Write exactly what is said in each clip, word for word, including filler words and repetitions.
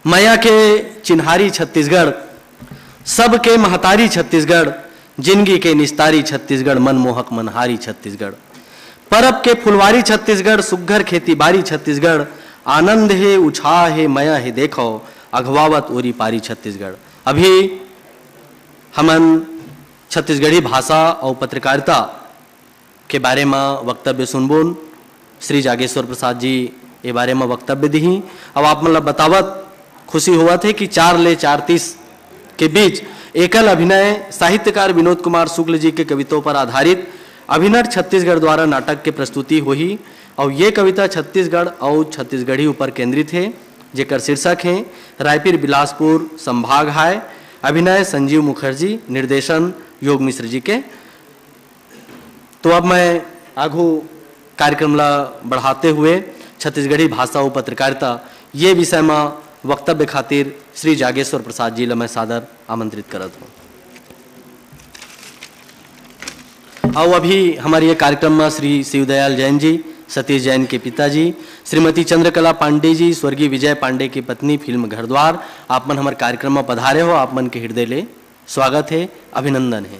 मया के चिन्हारी छत्तीसगढ़, सबके महतारी छत्तीसगढ़, जिनगी के निस्तारी छत्तीसगढ़, मनमोहक मनहारी छत्तीसगढ़। परब के फुलवारी छत्तीसगढ़, सुग्घर खेती बारी छत्तीसगढ़, आनंद हे, उछाह हे, मया हे, देखो अघवावत ओरी पारी छत्तीसगढ़। अभी हमन छत्तीसगढ़ी भाषा अउ पत्रकारिता के बारे म वक्तव्य सुनबोन। श्री जागेश्वर प्रसाद जी ए बारे म वक्तव्य दिही। अब आप मन ल बतावत खुशी होवत हे कि चार ले चार तीस के बीच एकल अभिनय साहित्यकार विनोद कुमार शुक्ल जी के कवितों पर आधारित अभिनट छत्तीसगढ़ द्वारा नाटक के प्रस्तुति होही। अउ ये कविता छत्तीसगढ़ अउ छत्तीसगढ़ी ऊपर केंद्रित हे, जेकर शीर्षक हे रायपुर बिलासपुर संभाग हाय। अभिनय संजीव मुखर्जी, निर्देशन योग मिश्र जी के। तो अब मैं आघू कार्यक्रम ला बढ़ाते हुए छत्तीसगढ़ी भाषा अउ पत्रकारिता ये विषय म वक्तव्य खातिर श्री जागेश्वर प्रसाद जी ला मैं सादर आमंत्रित करत हूँ। अउ अभी हमर ये कार्यक्रम म श्री शिवदयाल जैन जी, सतीश जैन के पिताजी, श्रीमती चंद्रकला पांडे जी, स्वर्गीय विजय पांडे की पत्नी, फिल्म घरद्वार, आप मन हमर कार्यक्रम म पधारे हो, आप मन के हृदय ले स्वागत हे, अभिनंदन हे।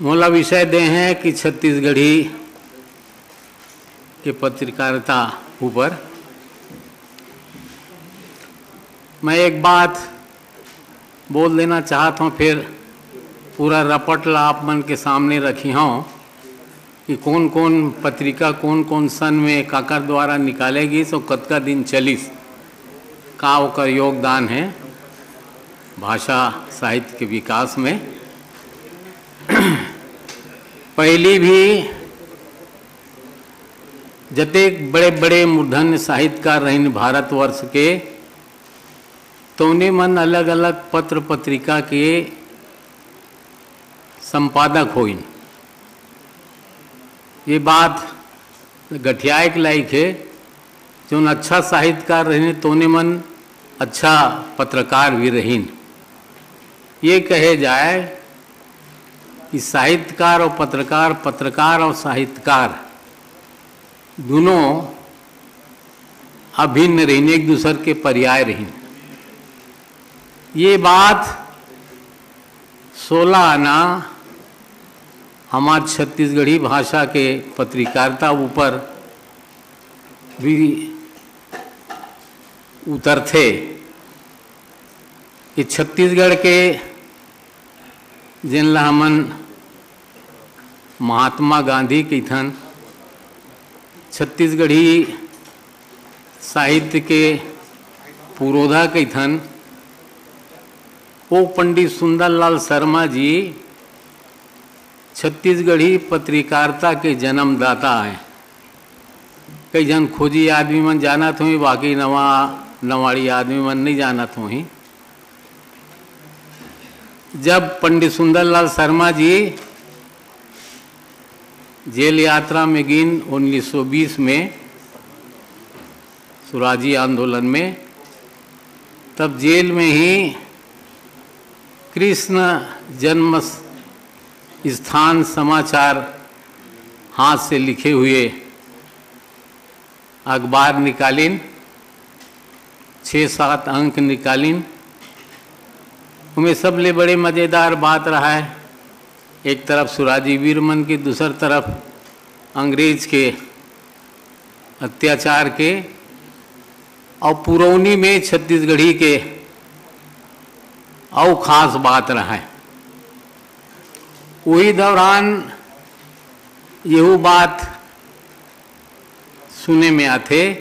मोला विषय दे हे कि छत्तीसगढ़ी के पत्रकारिता ऊपर मैं एक बात बोल देना चाहत हूँ, फिर पूरा रपट ला आप मन के सामने रखी हूँ कि कौन कौन पत्रिका कौन कौन सन में काकर द्वारा निकाले गिस अउ कतका दिन चलिस, का ओकर योगदान हे भाषा साहित्य के विकास में। पहली भी जतेक बड़े बड़े मूर्धन्य साहित्यकार रहिन भारतवर्ष के, तौने मन अलग अलग पत्र पत्रिका के संपादक होइन। ये बात गठियाए के लायक हे, जोन अच्छा साहित्यकार रहिन तौने मन अच्छा पत्रकार भी रहिन। ये कहे जाए कि साहित्यकार अउ पत्रकार, पत्रकार अउ साहित्यकार दुनों अभिन्न रहिन, एक दूसर के पर्याय रहिन। ये बात सोलह आना हमार छत्तीसगढ़ी भाषा के पत्रकारिता ऊपर भी उतरथे कि छत्तीसगढ़ के, जेन ला हमन महात्मा गांधी कहिथन, छत्तीसगढ़ी साहित्य के पुरोधा कहिथन, वो पंडित सुंदरलाल शर्मा जी छत्तीसगढ़ी पत्रकारिता के जन्मदाता हैं। कई झन खोजी आदमी मन जानत होही, बाकी नवा नवाड़ी आदमी मन नहीं जानत होही। जब पंडित सुंदरलाल शर्मा जी जेल यात्रा में गिन उन्नीस सौ बीस में, सुराजी आंदोलन में, तब जेल में ही कृष्ण जन्म स्थान समाचार हाथ से लिखे हुए अखबार निकालिन, छः सात अंक निकालिन। उमें सबले बड़े मजेदार बात रहा है, एक तरफ सुराजी वीर मन के, दूसर तरफ अंग्रेज के अत्याचार के, अउ पुरौनी में छत्तीसगढ़ी के अउ खास बात रहा है। वही दौरान यहू बात सुने में आथे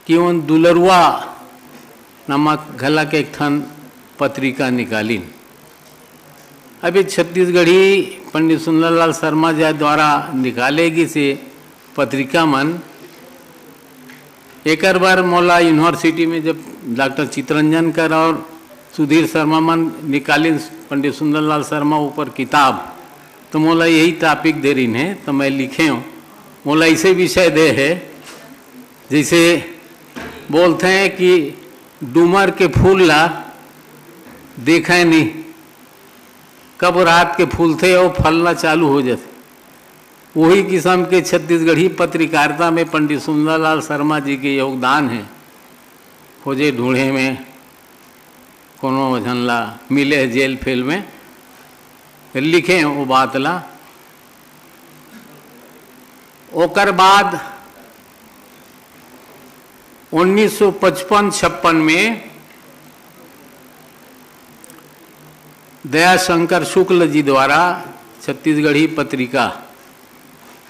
कि उन दुलरुआ नामक घलक एक ठन पत्रिका निकालिन। अभी छत्तीसगढ़ी पंडित सुंदरलाल शर्मा जी द्वारा निकाले गिस ये पत्रिका मन, एकर बर मोला यूनिवर्सिटी में जब डॉक्टर चितरंजन कर और सुधीर शर्मा मन निकालिन पंडित सुंदरलाल शर्मा ऊपर किताब, तो मोला यही टॉपिक दे रहिन हे, तो मैं लिखे हूँ। मोला ऐसे विषय दे हे, जैसे बोलते हैं कि डूमर के फूल ला देखे नहीं, कब रात के फूलथे और फलना चालू हो जाथे। वही किस्म के छत्तीसगढ़ी पत्रकारिता में पंडित सुंदरलाल शर्मा जी के योगदान है। खोजे ढूंढे में कोनो झन ला मिले जेल फेल में, लिखे वो बात ला। ओकर बाद उन्नीस सौ पचपन छप्पन में दयाशंकर शुक्ल जी द्वारा छत्तीसगढ़ी पत्रिका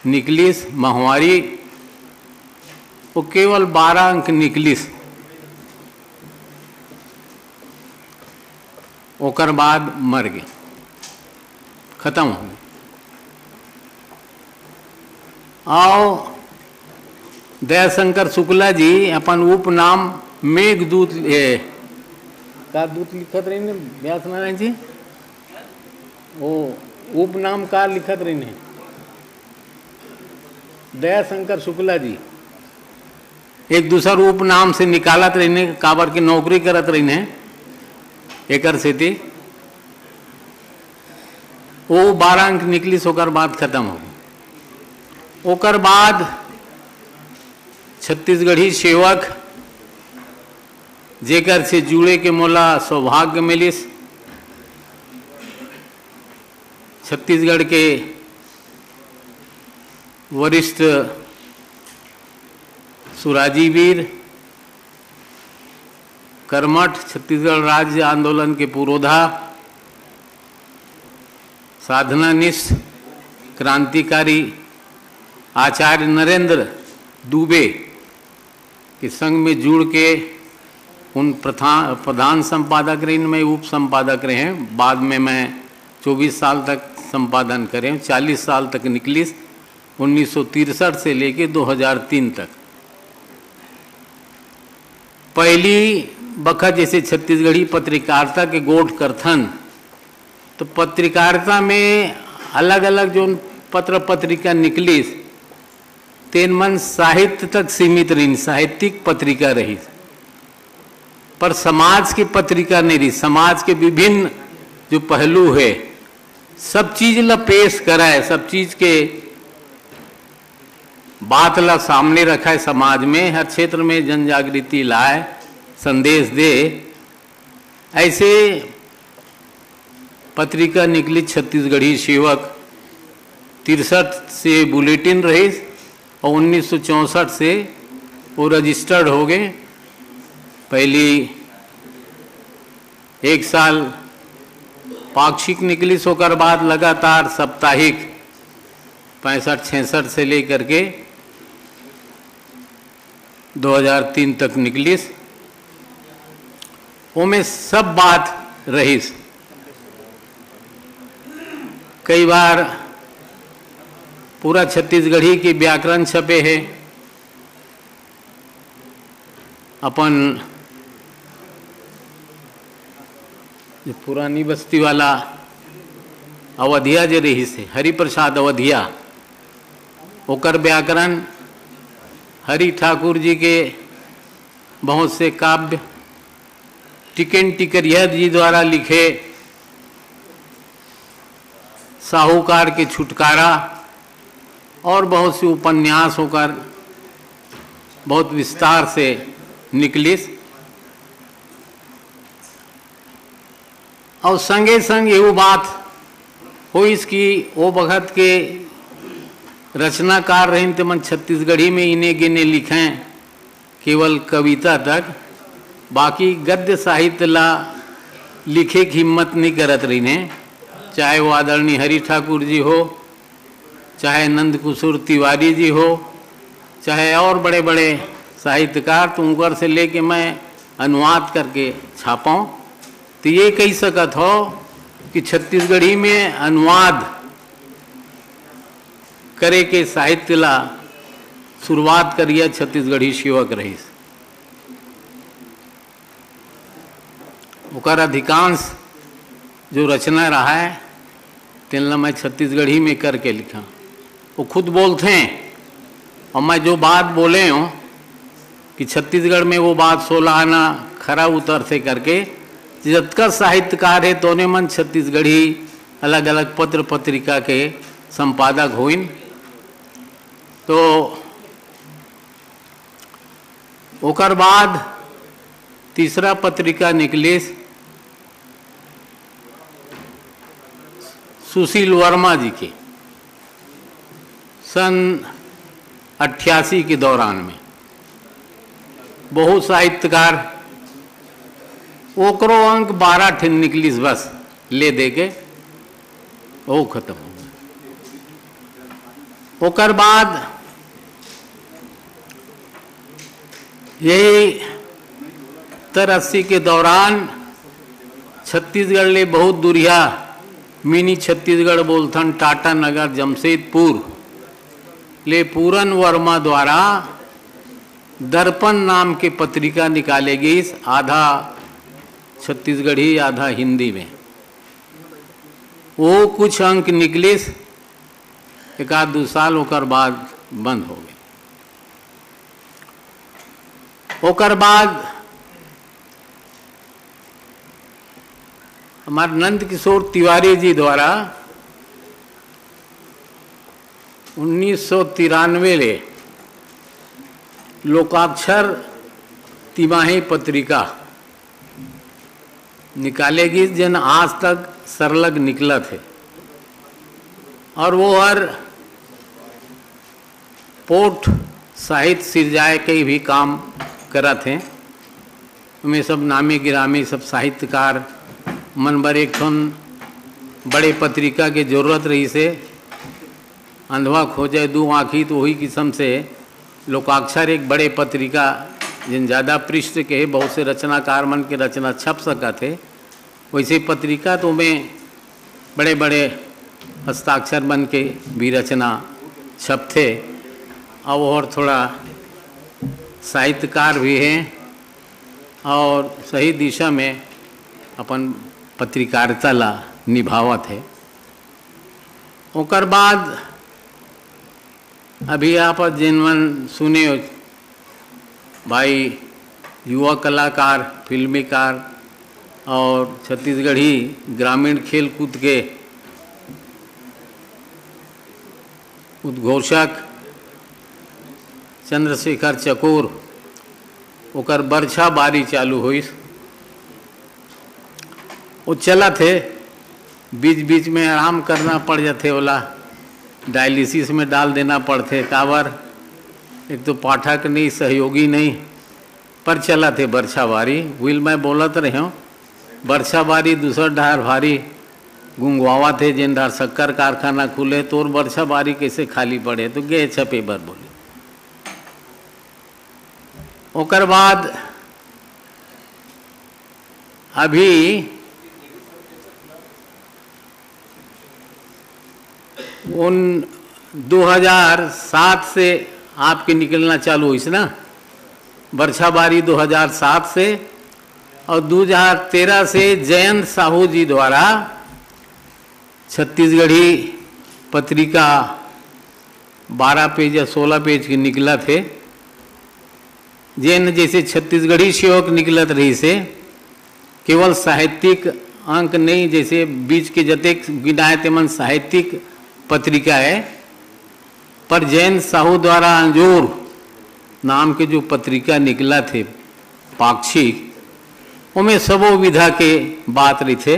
निकलिस, महुआरी, वो केवल बारह अंक निकलिस। ओकर बाद मर गे, खत्म हो गे। अउ दयाशंकर शुक्ला जी अपन उपनाम मेघदूत, ए, का दूत लिखत रहिन व्यास नारायण जी? वो उपनाम का लिखत रहिन हे दयाशंकर शुक्ला जी? एक दूसर उपनाम से निकालत रहिन हे, काबर के नौकरी करत रहिन हे, एकर सेती वो बारह अंक निकलिस, ओकर बाद खत्म हो गे। ओकर बाद छत्तीसगढ़ी सेवक, जेकर से जुड़े के मोला सौभाग्य मिलिस, छत्तीसगढ़ के वरिष्ठ सुराजी वीर, कर्मठ छत्तीसगढ़ राज्य आंदोलन के पुरोधा, साधनानिष्ठ क्रांतिकारी आचार्य नरेंद्र दुबे के संग में जुड़ के उन प्रथा-, प्रधान संपादक रहिन, मैं उप संपादक रहे। बाद में मैं चौबीस साल तक संपादन करे, चालीस साल तक निकलिस, उन्नीस सौ तिरसठ से लेके दो हज़ार तीन तक। पहली बखत जैसे छत्तीसगढ़ी पत्रकारिता के गोठ करथन, तो पत्रकारिता में अलग-अलग जोन पत्र पत्रिका निकलिस, तेन मन साहित्य तक सीमित रहिन, साहित्यिक पत्रिका रहिस, पर समाज की पत्रिका नहीं रहिस। समाज के विभिन्न जो पहलू है, सब चीज ला पेश कराए, सब चीज के बात ला सामने रखाए, समाज में हर क्षेत्र में जन जागृति लाए, संदेश दे। ऐसे पत्रिका निकली छत्तीसगढ़ी सेवक, तिरसठ से बुलेटिन रहिस और उन्नीस सौ चौसठ से वो रजिस्टर्ड हो गए। पहली एक साल पाक्षिक निकलिस, ओकर बाद लगातार साप्ताहिक पैंसठ छियासठ से लेकर के दो हज़ार तीन तक निकलिस। ओमे सब बात रहिस। कई बार पूरा छत्तीसगढ़ी के व्याकरण छपे हे। अपन जो पुरानी बस्ती वाला अवधिया जे रहिस हे, हरिप्रसाद अवधिया, ओकर व्याकरण, हरि ठाकुर जी के बहुत से काव्य, टिकन टिकरिया जी द्वारा लिखे साहूकार के छुटकारा और बहुत से उपन्यास ओकर बहुत विस्तार से निकलिस। और संगे संग एहू बात होइस कि ओ बखत के रचनाकार रहिन, तेमन छत्तीसगढ़ी में इने गिने लिखें, केवल कविता तक, बाकी गद्य साहित्य ला लिखे के हिम्मत नहीं करत रहिन हे। चाहे वो आदरणीय हरि ठाकुर जी हो, चाहे नंद किशोर तिवारी जी हो, चाहे और बड़े बड़े साहित्यकार, तो उनकर से लेके मैं अनुवाद करके छापाऊँ। तो ये कही सकत हो कि छत्तीसगढ़ी में अनुवाद करे के साहित्य ला शुरुआत करिया छत्तीसगढ़ी सेवक रहिस। ओकर अधिकांश जो रचना रहा है, तेन ला मैं छत्तीसगढ़ी में करके लिखा। वो खुद बोलते हैं, और मैं जो बात बोले हूँ कि छत्तीसगढ़ में वो बात सोलह आना खरा उतरथे करके, जतका साहित्यकार हे, तोने मन छत्तीसगढ़ी अलग-अलग पत्र पत्रिका के संपादक होइन। तो ओकर बाद तीसरा पत्रिका निकलिस सुशील वर्मा जी के सन अट्ठासी के दौरान में। बहुत साहित्यकार, ओकरो अंक बारह ठिन निकलिस, बस ले दे के वो खत्म हो गए। ओकर बाद यही सत्तर अस्सी के दौरान छत्तीसगढ़ ले बहुत दूरिहा, मिनी छत्तीसगढ़ बोलथन, टाटा नगर, जमशेदपुर ले पूरन वर्मा द्वारा दर्पण नाम के पत्रिका निकाले गईस, आधा छत्तीसगढ़ी, आधा हिंदी में। वो कुछ अंक निकलिस, एक आध दू साल, ओकर बाद बंद हो गए। ओकर बाद हमारे नंद किशोर तिवारी जी द्वारा उन्नीस सौ तिरानवे ले लोकाक्षर तिमाही पत्रिका निकाले गईस, जेन आज तक सरलग निकलत हे। और वो हर पोठ साहित्य सिरजाए के भी काम करत हे। ओमे सब नामी गिरामी सब साहित्यकार मन बर एक ठन बड़े पत्रिका के जरूरत रहिस हे। अंधवा खोजे दू आँखी, तो वही किस्म से लोकाक्षर एक बड़े पत्रिका, जिन ज़्यादा पृष्ठ के हे, बहुत से रचनाकार मन के रचना छप सकत हे, वैसे पत्रिका तो में बड़े बड़े हस्ताक्षर मन के भी रचना छपथे। और थोड़ा साहित्यकार भी हे और सही दिशा में अपन पत्रकारिता ला निभावत हे। ओकर बाद अभी आप जेन मन सुने हो, भाई, युवा कलाकार, फिल्मीकार और छत्तीसगढ़ी ग्रामीण खेल कूद के उद्घोषक चंद्रशेखर चकोर, ओकर बरछा बारी चालू होइस। वो चलत हे, बीच बीच में आराम करना पड़ जाथे, ओला डायलिसिस में डाल देना पड़थे। काबर? एक तो पाठक नहीं, सहयोगी नहीं, पर चलत हे बरछा बारी। उही ल मैं बोलत रहे हूँ, बरछा बारी दूसर डहर भारी गुंगवावत हे, जेन डहर शक्कर कारखाना खुले, तोर बरछा बारी कैसे खाली पड़े? तो गे छपे बर बोले। ओकर बाद अभी उन दो हज़ार सात से आपके निकलना चालू होइस ना, बरछा बारी दो हज़ार सात से, और दो हज़ार तेरह से जयंत साहू जी द्वारा छत्तीसगढ़ी पत्रिका बारह पेज या सोलह पेज के निकलत हे, जेन जैसे छत्तीसगढ़ी सेवक निकलत रहिस हे, केवल साहित्यिक अंक नहीं, जैसे बीच के जतेक गिनाए तेमन साहित्यिक पत्रिका हे, पर जयंत साहू द्वारा अंजोर नाम के जो पत्रिका निकलत हे पाक्षिक, ओमे सबो विधा के बात रहिथे।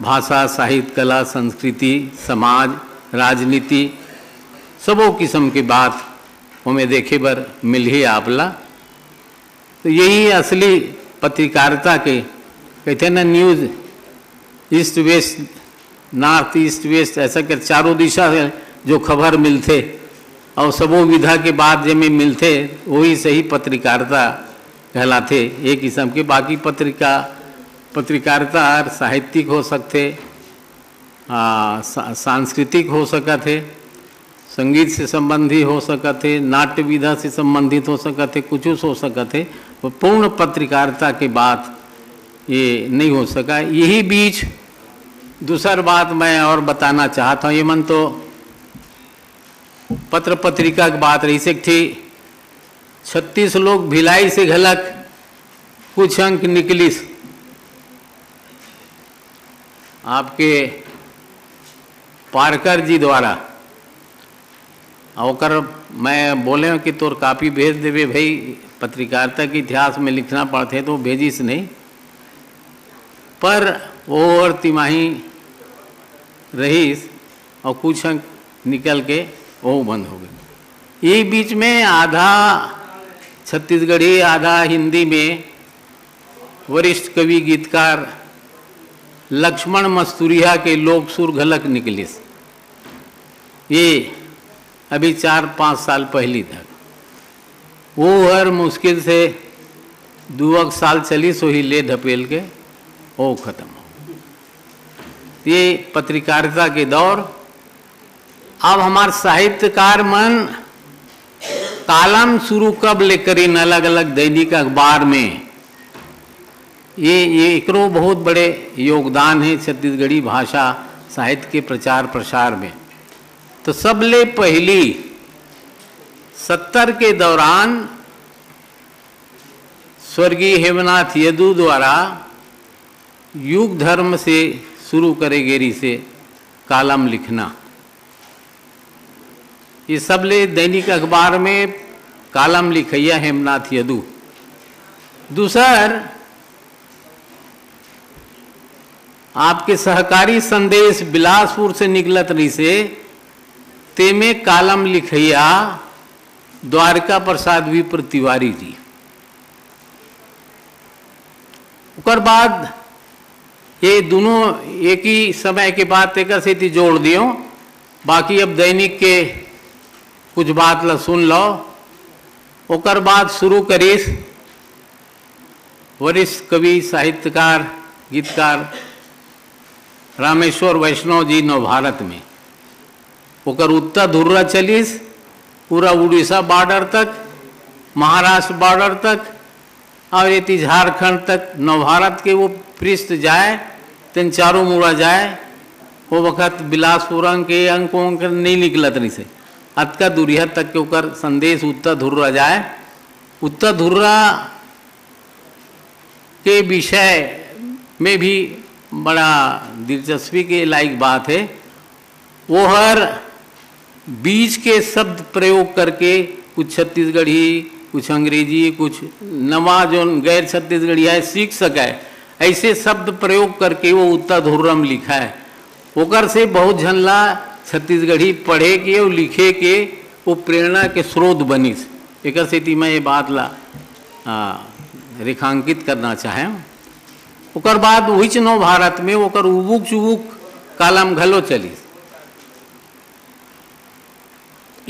भाषा, साहित्य, कला, संस्कृति, समाज, राजनीति, सबो किस्म के बात ओमे देखे बर मिलही आप ला। तो यही असली पत्रकारिता के कहिथे ना, news east west, north east west, ऐसा कर चारों दिशा से जो खबर मिलथे और सबो विधा के बात जेमे मिलथे, वही सही पत्रकारिता कहलाथे। ये किस्म के बाकी पत्रिका, पत्रकारिता हर साहित्यिक हो सकथे, आ, सा-, सांस्कृतिक हो सकत हे, संगीत से संबंधी हो सकत हे, नाट्य विधा से संबंधित हो सकत हे, कुछ हो सकत हे, वो पूर्ण पत्रकारिता के बात ये नहीं हो सका। यही बीच दूसर बात मैं और बताना चाहत हूँ, ये मन तो पत्र पत्रिका के बात रहिस, एक ठी छत्तीस लोग भिलाई से घलक कुछ अंक निकलिस आपके पारकर जी द्वारा। और ओकर मैं बोले हूँ कि तोर कॉपी भेज देबे भाई, पत्रकारिता के इतिहास में लिखना पड़थे तो भेजिस नहीं, पर वो हर तिमाही रहिस और कुछ अंक निकल के वो बंद हो गए। ये बीच में आधा छत्तीसगढ़ी, आधा हिंदी में वरिष्ठ कवि गीतकार लक्ष्मण मस्तुरिया के लोक सुर घलक निकलिस। ये अभी चार पाँच साल पहली तक वो हर मुश्किल से दुअक साल चलिस, वही ले ढपेल के वो खत्म हो। ये पत्रकारिता के दौर। अब हमार साहित्यकार मन कॉलम शुरू कब ले करिन अलग-अलग दैनिक अखबार में, ये, ये एकरो बहुत बड़े योगदान हे छत्तीसगढ़ी भाषा साहित्य के प्रचार प्रसार में। तो सबले पहली सत्तर के दौरान स्वर्गीय हेमनाथ यदु द्वारा युग धर्म से शुरू करे गे रिहिसे कॉलम लिखना। ये सबले दैनिक अखबार में कॉलम लिखइया हेमनाथ यदु। दूसर, आपके सहकारी संदेश बिलासपुर से निकलत रिहिसे, तेमे कॉलम लिखइया द्वारिका प्रसाद विप्र तिवारी जी। ओकर बाद ये दोनों एक ही समय के बात, तेकर सेती जोड़ दियो। बाकी अब दैनिक के कुछ बात ला सुन लो। ओकर बाद शुरू करिस वरिष्ठ कवि, साहित्यकार, गीतकार रामेश्वर वैष्णव जी नवभारत में। ओकर उत्तर धुर्रा चलिस पूरा उड़ीसा बॉर्डर तक, महाराष्ट्र बॉर्डर तक, और एती झारखंड तक नवभारत के वो पृष्ठ जाए, तेन चारों मुड़ा जाए। वो वक्त बिलासपुर अंक के अंक, अंक नहीं निकलत रिहिसे, अतका दूरिया तक के ओकर संदेश उत्तर धुर्रा जाए। उत्तर धुर्रा के विषय में भी बड़ा दिलचस्पी के लायक बात है। वो हर बीच के शब्द प्रयोग करके कुछ छत्तीसगढ़ी, कुछ अंग्रेजी, कुछ नवा जोन गैर छत्तीसगढ़ी आए सीख सके, ऐसे शब्द प्रयोग करके वो उत्तर धुर्रम लिखा है। ओकर से बहुत झन ला छत्तीसगढ़ी पढ़े के और लिखे के वो प्रेरणा के स्रोत बनिस। एकर सेती मैं ये बात ला, आ, रेखांकित करना चाहे। ओकर बाद उहिच नवभारत में ओकर उबुक चुबुक कॉलम घलो चलिस।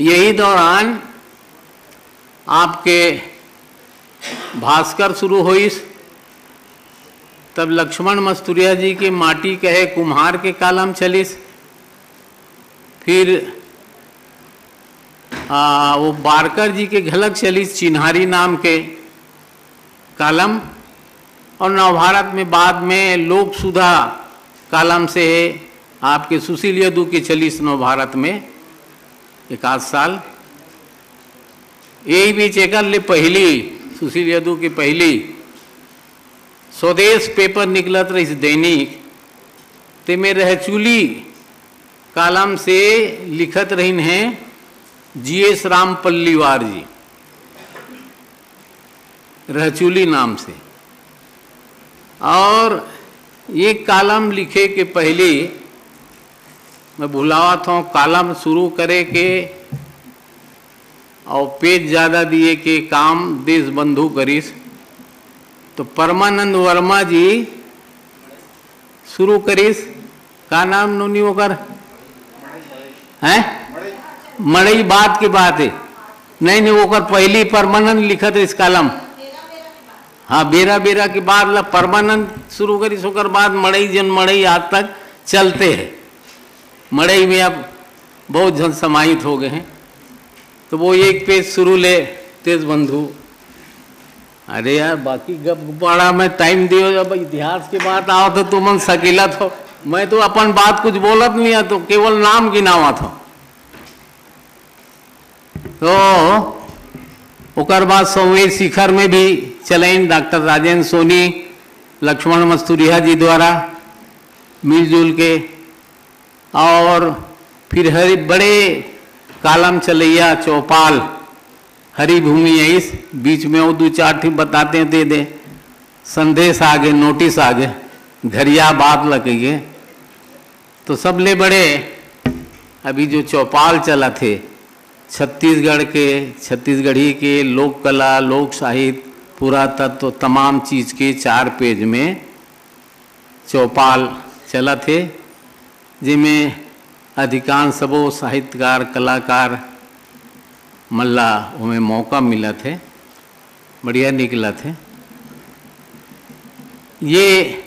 यही दौरान आपके भास्कर शुरू होइस, तब लक्ष्मण मस्तुरिया जी के माटी कहे कुम्हार के कॉलम चलिस, फिर आ, वो बारकर जी के घलक चलिस चिन्हारी नाम के कॉलम, और नवभारत में बाद में लोक सुधा कॉलम से आपके सुशील यदु के चलिस नवभारत में एक आध साल। यही बीच एकर ले पहली, सुशील यदु के पहली स्वदेश पेपर निकलत रहिस दैनिक, तेमे रहचुली कॉलम से लिखत रहिन हैं जीएस राम पल्लीवार जी, रहचुली नाम से। और ये कॉलम लिखे के पहले मैं भुलावत हूँ, कॉलम शुरू करे के और पेज ज्यादा दिए के काम देशबंधु करिस। तो परमानंद वर्मा जी शुरू करिस। का नाम नोनी ओकर? हैं? मड़ई, बात के बात है। नहीं, नहीं, ओकर पहली परमानंद लिखत रहिस कॉलम। हाँ, बेरा बेरा के बाद ला परमानंद शुरू करिस, ओकर बाद मड़ई, जन मड़ई आज तक चलते हैं। मड़ई में अब बहुत झन समाहित हो गए हैं। तो वो एक पेज शुरू ले, देशबंधु। अरे यार, बाकी गप गुपाड़ा में टाइम दियो, जब इतिहास के बात आवत हो तो मन सकेलत हो। मैं तो अपन बात कुछ बोलत नहीं है, तो केवल नाम गिनावत हो। तो ओकर बाद संवेद शिखर में भी चलाइन डॉक्टर राजेंद्र सोनी, लक्ष्मण मस्तुरिया जी द्वारा मिलजुल के, और फिर हर बड़े कॉलम चलैया चौपाल, हरी भूमि आइस, बीच में वो दू चार ठी बताते दे दे, संदेश आगे, नोटिस आगे, घरिया बात लगेगे। तो सबले बड़े अभी जो चौपाल चलत हे छत्तीसगढ़ के, छत्तीसगढ़ी के लोक कला, लोक साहित्य, पुरातत्व, तमाम चीज के चार पेज में चौपाल चलत हे, जेमे अधिकांश सबो साहित्यकार, कलाकार मन ला ओमे मौका मिलत हे, बढ़िया निकलत हे। ये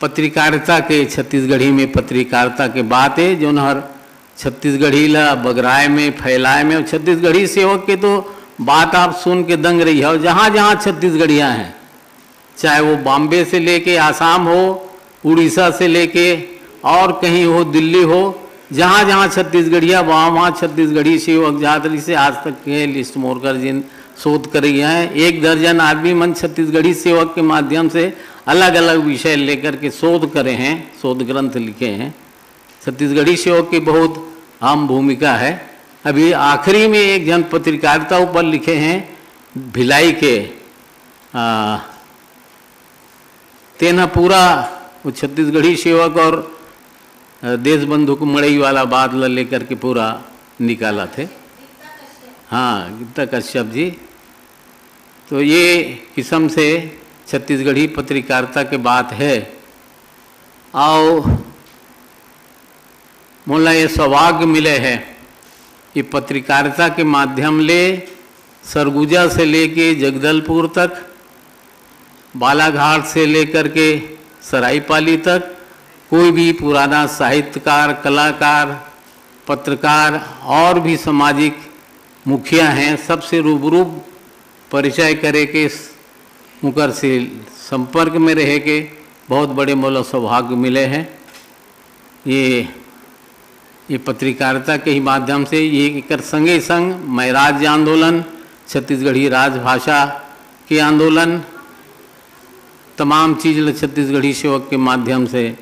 पत्रकारिता के, छत्तीसगढ़ी में पत्रकारिता के बात हे, जोन हर छत्तीसगढ़ी ला बगराए में, फैलाए में, और छत्तीसगढ़ी सेवक के तो बात आप सुन के दंग रही हो। जहाँ जहाँ छत्तीसगढ़िया हैं, चाहे वो बॉम्बे से लेके आसाम हो, उड़ीसा से लेके और कहीं हो, दिल्ली हो, जहाँ जहाँ छत्तीसगढ़िया, वहाँ वहाँ छत्तीसगढ़ी सेवक जात रहिस हे। आज तक के लिस्ट मोर कर जिन शोध करे हैं, एक दर्जन आदमी मन छत्तीसगढ़ी सेवक के माध्यम से अलग अलग विषय लेकर के शोध करे हैं, शोध ग्रंथ लिखे हैं। छत्तीसगढ़ी सेवक की बहुत अहम भूमिका है। अभी आखिरी में एक जन पत्रकारिता ऊपर लिखे हैं, भिलाई के, आ, तेन ह पूरा वो छत्तीसगढ़ी सेवक और, अ, देशबंधु के मड़ई वाला बात ल लेकर के पूरा निकालत हे। हाँ, गीता कश्यप जी। तो ये किस्म से छत्तीसगढ़ी पत्रकारिता के बात हे। अउ मोला ये सौभाग्य मिले हे कि पत्रकारिता के माध्यम ले सरगुजा से लेके जगदलपुर तक, बालाघाट से लेकर के सरायपाली तक, कोई भी पुराना साहित्यकार, कलाकार, पत्रकार और भी सामाजिक मुखिया हैं, सबसे रूबरू परिचय करे के, उनकर से संपर्क में रहे के बहुत बड़े मोला सौभाग्य मिले हे। ये, ये पत्रकारिता के ही माध्यम से, ये एकर संगे संग मैं राज्य आंदोलन, छत्तीसगढ़ी राजभाषा के आंदोलन, तमाम चीज ल छत्तीसगढ़ी सेवक के माध्यम से,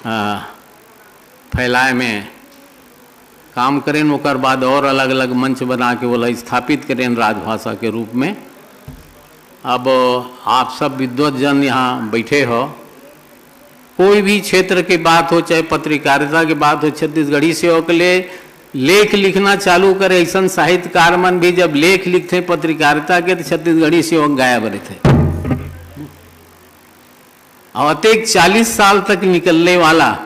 आ, फैलाए में काम करेन। ओकर बाद और अलग-अलग मंच बना के ओला स्थापित करेन राजभाषा के रूप में। अब आप सब विद्वत जन यहाँ बैठे हो, कोई भी क्षेत्र के बात हो, चाहे पत्रकारिता के बात हो, छत्तीसगढ़ी सेवक ले लेख लिखना चालू करे। ऐसन साहित्यकार मन भी जब लेख लिखथे पत्रकारिता के, तो छत्तीसगढ़ी सेवक गायब रहथे। अउ अतेक चालीस साल तक निकलने वाला,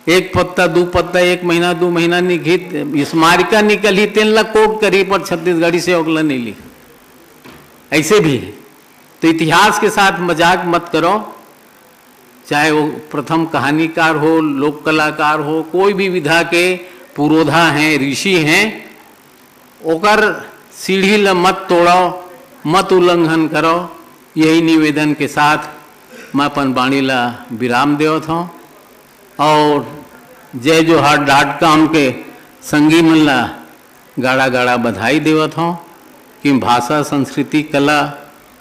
एक पत्ता, दू पत्ता, एक महीना, दू महीना निकलित, स्मारिका निकलही, तेन ला कोट करही, पर छत्तीसगढ़ी सेवक ला नहीं लिख। ऐसे भी है। तो इतिहास के साथ मजाक मत करो, चाहे वो प्रथम कहानीकार हो, लोक कलाकार हो, कोई भी विधा के पुरोधा हैं, ऋषि हैं, ओकर सीढ़ी ल मत तोड़ो, मत उल्लंघन करो। यही निवेदन के साथ मैं अपन बाणी ला विराम देवत हूँ और जय जोहार डॉट कॉम के संगी मन ला गाड़ा गाड़ा बधाई देवत हूँ कि भाषा, संस्कृति, कला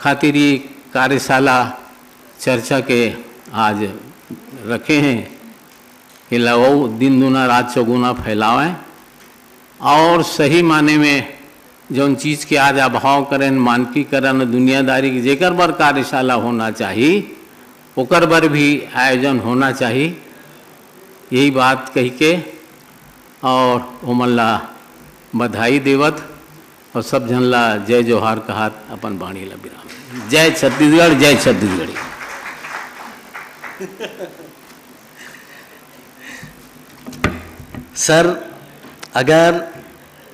खातिर ये कार्यशाला चर्चा के आज रखे हैं। एला वो दिन दूना रात चौगुना फैलावें और सही माने में जौन चीज के आज अभाव करें, मानकीकरण, दुनियादारी के जेकर बर कार्यशाला होना चाहिए, ओकर बर भी आयोजन होना चाहिए। यही बात कही के और ओमन ला बधाई देवत और सब झन ला जय जोहार कहत अपन बाणी ला विराम। जय छत्तीसगढ़, जय छत्तीसगढ़ी। सर, अगर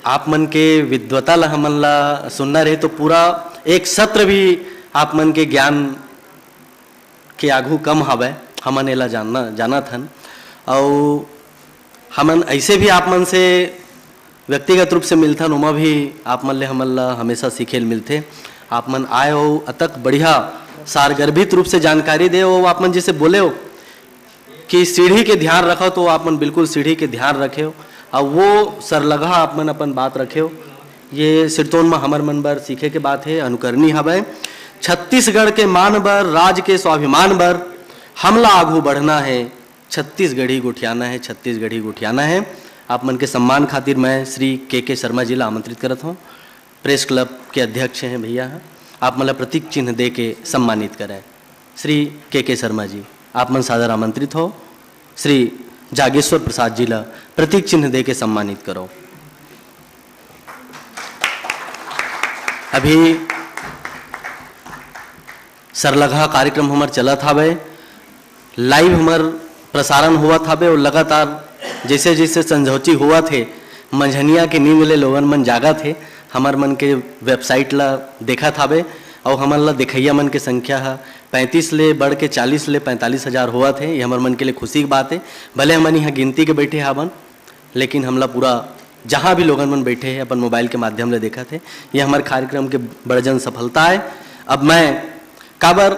आप मन के विद्वता ला हमन ला सुनना रहे तो पूरा एक सत्र भी आप मन के ज्ञान के आघू कम हवय, हमन एला जानना, जानत हन। अउ हमन ऐसे भी आप मन से व्यक्तिगत रूप से मिलथन, ओमा भी आप मन ले हमन ला हमेशा सीखे ल मिलथे। आप मन आए हो, अतक बढ़िया सारगर्भित रूप से जानकारी दे हो। आप मन जैसे बोले हो कि सीढ़ी के ध्यान रखो, तो आप मन बिल्कुल सीढ़ी के ध्यान रखे हो। अब वो सरलगहा आप मन अपन बात रखे हो, ये सिरतोन में हमर मन बर सीखे के बात है, अनुकरणी हवय। छत्तीसगढ़ के मान बर, राज के स्वाभिमान बर हमला आगू बढ़ना है, छत्तीसगढ़ी गोठियाना है, छत्तीसगढ़ी गोठियाना है। आप मन के सम्मान खातिर मैं श्री के के शर्मा जी ला आमंत्रित करत हूँ। प्रेस क्लब के अध्यक्ष हैं भैया ह। आप मन ला प्रतीक चिन्ह दे के सम्मानित करें। श्री के के शर्मा जी, आप मन सादर आमंत्रित हो। श्री जागेश्वर प्रसाद जी ला प्रतीक चिन्ह दे के सम्मानित करो। अभी सरलगहा कार्यक्रम हमर चलत हावय, लाइव हमर प्रसारण होवत हावय और लगातार जैसे जैसे संझौची होवत हे, मंझनिया के नींद ले लोगन मन जागत हे, हमर मन के वेबसाइट ला देखत हावय और हमन ला देखइया मन के संख्या ह पैंतीस ले बढ़ के चालीस ले पैंतालीस हजार होवत हे। ये हमर मन के लिए खुशी की बात हे। भले हमन यहाँ गिनती के बैठे हावन, लेकिन हमला पूरा जहाँ भी लोगन मन बैठे हैं अपन मोबाइल के माध्यम ले देखत हे। ये हमर कार्यक्रम के बड़ जन सफलता है। अब मैं काबर